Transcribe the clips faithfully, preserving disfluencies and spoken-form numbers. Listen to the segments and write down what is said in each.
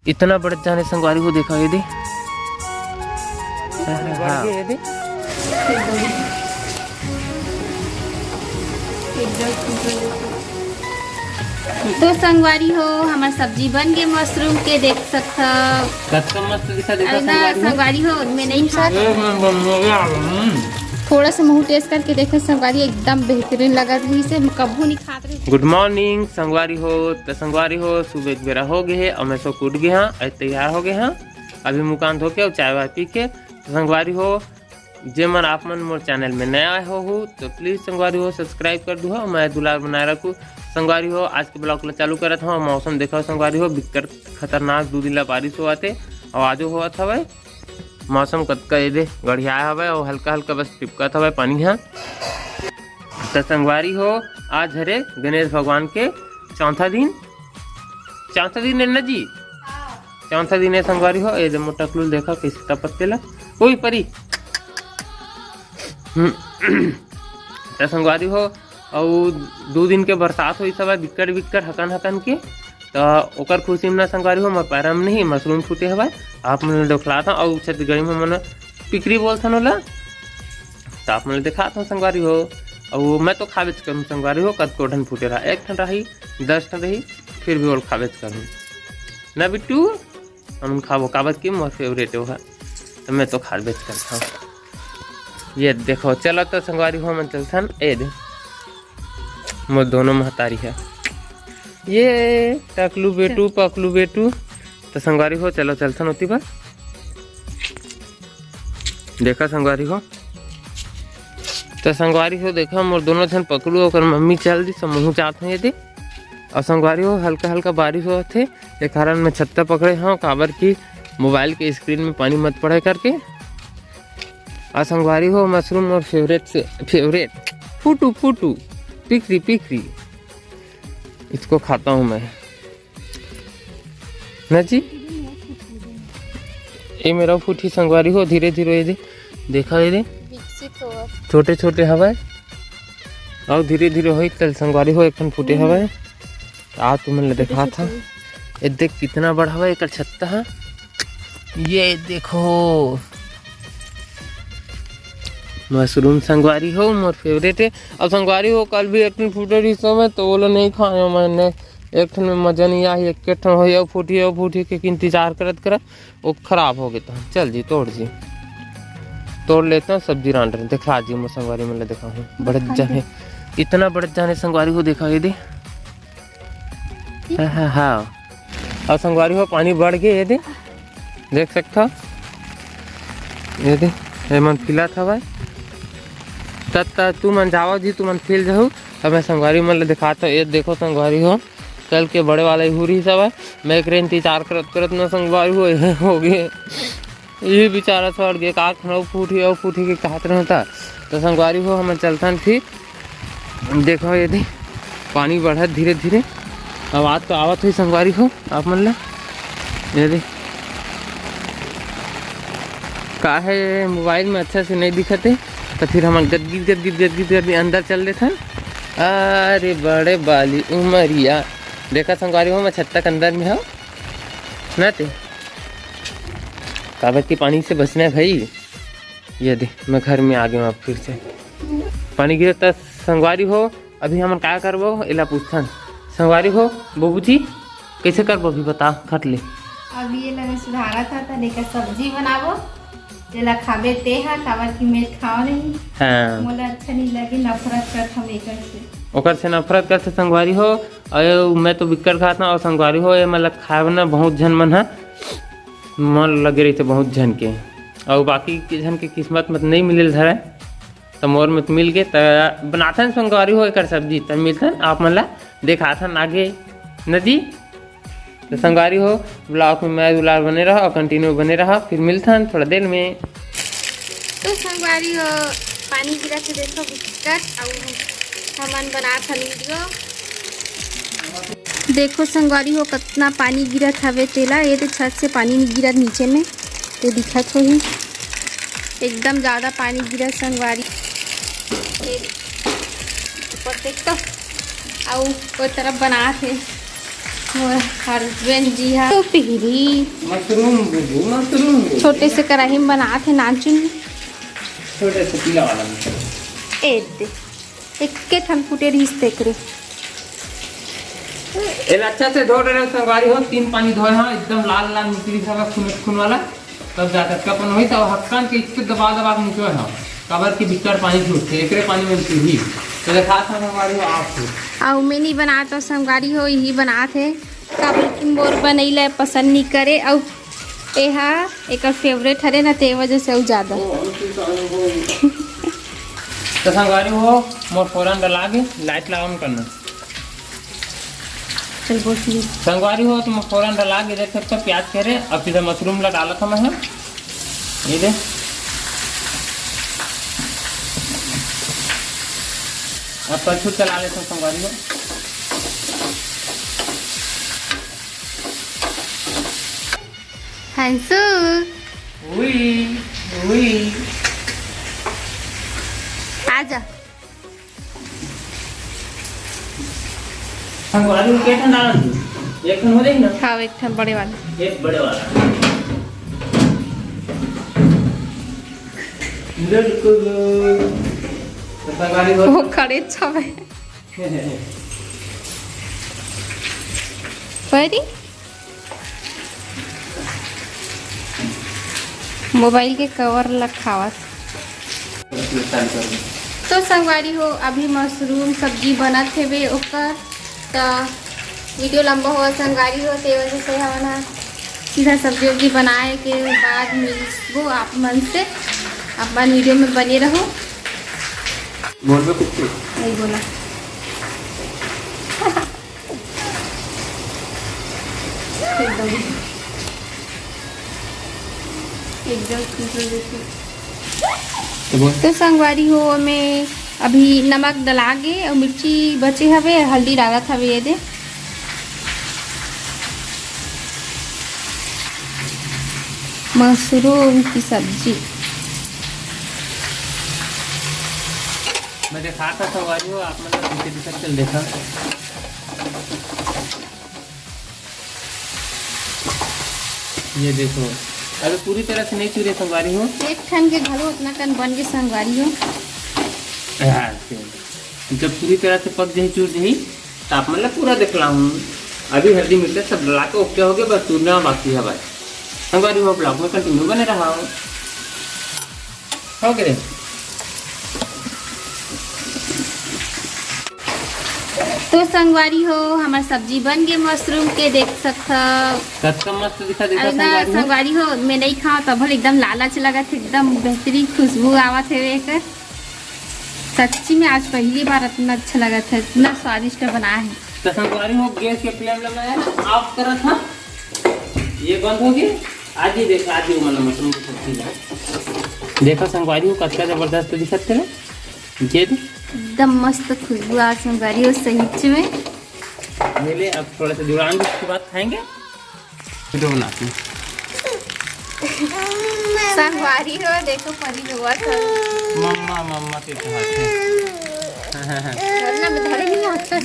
इतना बड़े जाने संगवारी हो, देखा ये दे। हाँ। तो संगवारी हो, हमर सब्जी बन गे मशरूम के, देख सकथव। कतका मस्त दिखा, देखा अरे ना, संगवारी हो। संगवारी हो, मैं नहीं खा। थोड़ा सा मुंह टेस्ट करके देखो संगवारी, एकदम बेहतरीन लगत रहिसे, कभू नहीं खात रहे। गुड मॉर्निंग संगवारी हो। तो संगवारी हो, सुबह के बेरा हो गए है और मैं सो उठ गए हाँ, आज तैयार हो गए हाँ। अभी मुँह कान धो के और चाय वाय पी के। तो संगवारी हो, जे मन आप मन मोर चैनल में नया आए हो, हो तो प्लीज संगवारी हो सब्सक्राइब कर दू हो, मैं दुलार बनाए रखू। संगवारी हो, आज के ब्लॉग ला चालू करत हूँ। मौसम देखो संगवारी हो, बिकट खतरनाक दू दिन ला बारिश होवत हे और आजो होवत हवय। मौसम कतका एदे गढ़ियाए हवय और हल्का हल्का बस टिपकत हवय पानी ह। त संगवारी हो, आज हरे गणेश भगवान के चौथा दिन, चौथा दिन है ना जी? चौथा दिन है संगवारी हो। ये दे मोर टकलू ल देखा कैसे टपक तेला। ओई परी। हम्म। त संगवारी हो, अउ दू दिन के बरसात होइस हवय बिक्कट बिक्कट हकन हकन के, त ओकर खुशी में ना संगवारी हो, मैं पैरा में नहीं मशरूम फूटे हवय। आप मन ल देखलात हव, अउ छत्तीसगढ़ी में मन पिकरी बोलथन ओला। त आप मन ल देखात हव संगवारी हो। अउ मैं तो खाबेच करूँ संगवारी हो, कतको ठन फूटे रहा, एक ठन रही, दस ठन रही, फिर भी ओला खाबेच करूँ ना बिट्टू। हमन खाबो, काबर कि मोर फेवरेट ओहा, त मैं तो खाबेच करथव। ये देखो, चलो तो संगवारी हो, हमन चलथन। ए दे, मोर दोनों महतारी है, ये टकलू बेटू, पकलू बेटू। तो संगवारी हो, चलो चलथन ओती बर। देखा संगवारी हो, तो संगवारी हो, देखा मोर दोनों झन पकलू, ओकर मम्मी चल दी, समूह जात हैं ये दे। और संगवारी हो, हल्का हल्का बारिश होत हे, ए कारण मैं छत्ता पकड़े हव, काबर कि मोबाइल के स्क्रीन में पानी मत पड़े करके। और संगवारी हो, मशरूम मोर फेवरेट से फेवरेट, फूटू फूटू, पिकरी पिकरी, इसको खाता हूँ मैं ना जी। ये मेरा फूटी संगवारी हो, धीरे धीरे ये दे, देखा ये दे, विकसित होवत। छोटे छोटे हवय, अउ धीरे धीरे होई, कल संगवारी हो, एक ठन फूटे हवय। आ तुमन ल देखा था, ये देख कितना बड़ा हवय एकर छत्ता ह। ये देखो मशरूम संगवारी हो, मोर फेवरेट है। अब संगवारी हो, कल भी एक ठन फूटे रहिस हवय, तो ओला नहीं खाए मैंने। एक ठन में मजा नहीं आही, एक ठन होई, अउ फूटी, अउ फूटी के इंतजार करत करत वो खराब हो गए। तो चल जी, तोड़ जी, तोड़ लेते हैं, सब्जी रांध रहे। देखा जी, मोर संगवारी मन ल देखा हूँ, बड़े जाने, इतना बड़े जाने संगवारी हो, देखा ये दे। हाँ, हाँ, हाँ। और संगवारी हो, पानी बढ़ गए, ये दे, देख सकता हो, ये दे, ये मन फिलत हवय। तब तक तू मन जावा जी, तू मन फिल जाहू, तब मैं संगवारी मन ल दिखाता हूँ। ये देखो संगवारी हो, कल के बड़े वाला इहू रहिस हवय। मैं एकरे इंतजार करत करत न संगवारी हो, हो गए, ये बेचारा सड़ गए, का खनऊ फूटी, अउ फूटी के कहत रहता। तो संगवारी हो, हमन चलथन फिर। देखो ये दे, पानी बढ़त धीरे धीरे, आवाज तो आवत हुई संगवारी हो आप मन ला। ये दे, का है मोबाइल में अच्छा से नहीं दिखत है, तो फिर हमन गदगिद गदगिद गदगिद गदगिद अंदर चल देथन। अरे बड़े बाली उमरिया, देखा संगवारी हो, मैं छत्ता के अंदर में हूँ ना ते, काबर की पानी से बचना है भाई। ये दे, मैं घर में आ गया हूँ अब फिर से। पानी गिरत त संगवारी हो, अभी हमन का करबो, एला पूछथन। संगवारी हो, बबू जी, कैसे करबो अभी बता, खट ले। अभी ये लगे सुधारा था, त लेकर सब्जी बनाबो, जेला खाबे ते हा, काबर कि मैं खाओ नहीं। हाँ। मोला अच्छा नहीं लगे, नफरत करत हम एकर से। ओकर से नफरत करथे संगवारी हो, अउ मैं तो बिक्कट खात ना, अउ संगवारी हो, ये मतलब खाए ना बहुत झन मन हा, मन लगे रहिथे बहुत झन के, अउ बाकी के झन के किस्मत में नहीं मिले धरय, त मोर में तो मिल गे, त बनाथन संगवारी हो एकर सब्जी, त मिलथन आप मन ला देखाथन आगे न जी। तो संगवारी हो, ब्लॉग में मैं दुलार बने रहा और कंटिन्यू बने रहा, फिर मिलथन थोड़ा देर में। तो संगवारी हो, पानी गिरत हे, देखो बिकट, अउ हमन बनाथन वीडियो। देखो संगवारी हो, कतना पानी गिरत हवे तेला, ये तो छत से पानी नहीं गिरत नीचे में, तो दिखत होही एकदम ज्यादा पानी गिरत संगवारी। ये ऊपर देख तो, अउ ओ तरफ बनात हे। मोर husband जी हा तो पिहरी मशरूम बुबू, मशरूम बुबू। छोटे से कढ़ाई में बनात हे नानचुन। छोटे से पीला वाला में। ए दे, एक्के ठन फूटे रहिस तेकरे। एला अच्छा से धो डरे संगवारी हो, तीन पानी धोए हा, एकदम लाल लाल निकली सब खून खून वाला। तब जाकर के अपन वही तब हक्कन के इतने दबा दबा के निचोए हा, काबर की बिक्कट पानी छूटथे एकरे पानी में पीही। तो देखा था संगवारी हो आप। अउ मैं नहीं बनात हो संगवारी हो, यही बनात हे। काबर कि मोर बनई ला पसंद नइ करे, अउ एहा एकर favourite हरे ना, ते वजह से अउ ज्यादा। तो संगवारी हो, मोर फोरन डला के light ला on करना। चल बोल सुनी। संगवारी हो, तो मोर फोरन डला के देख सकते हो, प्याज के रे, अब सीधा मशरूम ला डालत हूँ मैं। ये दे, अब कलछुल चला लेते हैं संगवारी हो। हंसू। उई, उई। आजा। हम आलू के ठन डालन दे। एक ठन हो जाई ना? हाँ, एक ठन बड़े वाला। एक बड़े वाला। बिल्कुल। तो संगवारी हो। वो खड़े छवे। परी? मोबाइल के कवर ला खावत। तो संगवारी हो, अभी मशरूम सब्जी बनत हेवे ओकर, त वीडियो लंबा होवत संगवारी हो, ते वजह से हमन ह सीधा सब्जी उब्जी बनाए के बाद मिलबो आप मन से। आप मन वीडियो में बने रहो। बोलबे कुछ नहीं। नहीं बोला। एकदम, एकदम simple recipe। तो बोल। तो संगवारी हो, ओमे अभी नमक डला गे अउ मिर्ची बचे हवे, हल्दी डालत हवे ये दे। मशरूम की सब्जी। मैं देखा था संगवारी हो, आप मतलब पीछे दिखा, चल देखा। ये देखो, अभी पूरी तरह से नहीं चूरे संगवारी हो। एक ठन के घलो उतना कन बन के संगवारी हो। हाँ, जब पूरी तरह से पक जाही, चूर जाही, तो आप मतलब पूरा दिखला हूँ। अभी हल्दी मिर्चा सब डला के OK हो गया, बस चूरना बाकी है भाई। संगवारी हो, vlog में continue बने रहा हो। हो गे। तो संगवारी हो, हमर सब्जी बन गे मशरूम के, देख सकथव। कतका मस्त दिखत हे अरे ना, संगवारी हो। संगवारी हो, मैं नहीं खाव तब एकदम लालच लगत हे, एकदम बेहतरीन खुशबू आवत हे एकर। सच्ची में आज पहली बार इतना अच्छा लगत हे, इतना स्वादिष्ट बना हे। तो संगवारी हो, गैस के flame ला मैं off करत हूँ, ये बंद हो गया। आज ही देखा, आज ही वो मन मशरूम की सब्जी ला। देखो संगवारी हो, कतका जबरदस्त दिखत हे ना। ये दे। एकदम मस्त खुशबू आ संगवारी हो सही में। ये ले, अब थोड़ा सा जुड़ान दे, उसके बाद खाएंगे। वीडियो बनाते हैं। संगवारी हो, देखो परी रोवत हे। मम्मा, मम्मा के कहत हे। धरना में धरे नहीं आता।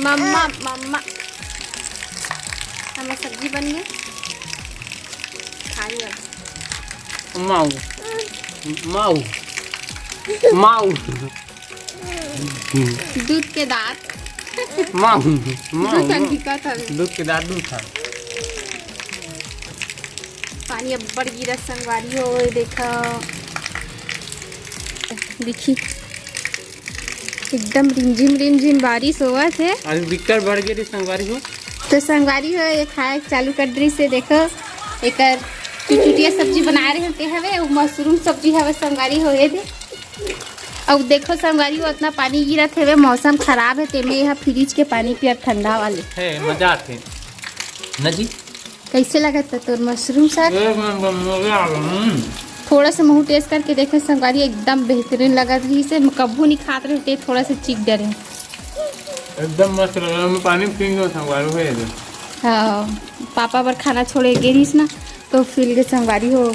मम्मा, मम्मा। हमर सब्जी बन गे। खाई अब। माऊ। माऊ। माऊ। दूध के दांत। माऊ। माऊ। दूध ठन दिखत हवे। दूध के दांत, दूध ठन। पानी अब्बड़ गिरत संगवारी हो, ये देखा। दिखी। एकदम रिमझिम रिमझिम बारिश होवत हे। अभी बिक्कट बढ़ गे रे संगवारी हो। तो संगवारी हो, ये खाए चालू कर दे से देखो, एकर चुटचुटिया सब्जी बना रहे होते हवे, वो मशरूम सब्जी हवे संगवारी हो, ये दे। अब देखो संगवारी हो, इतना पानी गिरत हवे, मौसम खराब है, तेमे यह फ्रिज के पानी पिया ठंडा वाले। हे, मजा आथे। ना जी? कैसे लगत हे तोर मशरूम साग? एक नंबर, मजा आ गया। हम्म। थोड़ा सा मुँह टेस्ट करके देखे संगवारी, एकदम बेहतरीन लगत रही से। मैं कभू नहीं खात रहे, ते थोड़ा सा चीख डरे। एकदम मस्त लग रहा है, मैं पानी पी गया संगवारी हो ये। हाँ, पापा बर खाना छोड़े गे रहीस ना, तो फील के संगवारी हो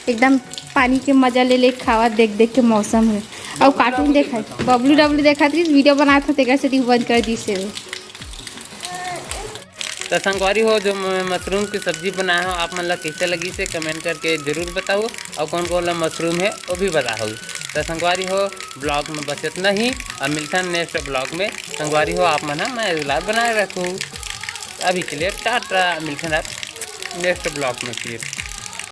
एकदम पानी के मजा ले ले खावा, देख देख के मौसम है। अउ कार्टून देखत, बबलू डबलू देखत रहिस, वीडियो बनात हो, तेकर सेती बंद कर दिस हे। त संगवारी हो, जो मैं मशरूम की सब्जी बनाए हो, आप मन ला कइसे लगिस हे, कमेंट करके जरूर बताओ, अउ कौन कौन ला मशरूम हे, वो भी बताओ। त संगवारी हो, ब्लॉग में बस इतना ही, अब मिलथन नेक्स्ट ब्लॉग में। संगवारी हो, आप मन ह मैं ला बनाए रखू। अभी के लिए टाटा, मिलथन आप नेक्स्ट ब्लॉग में फिर।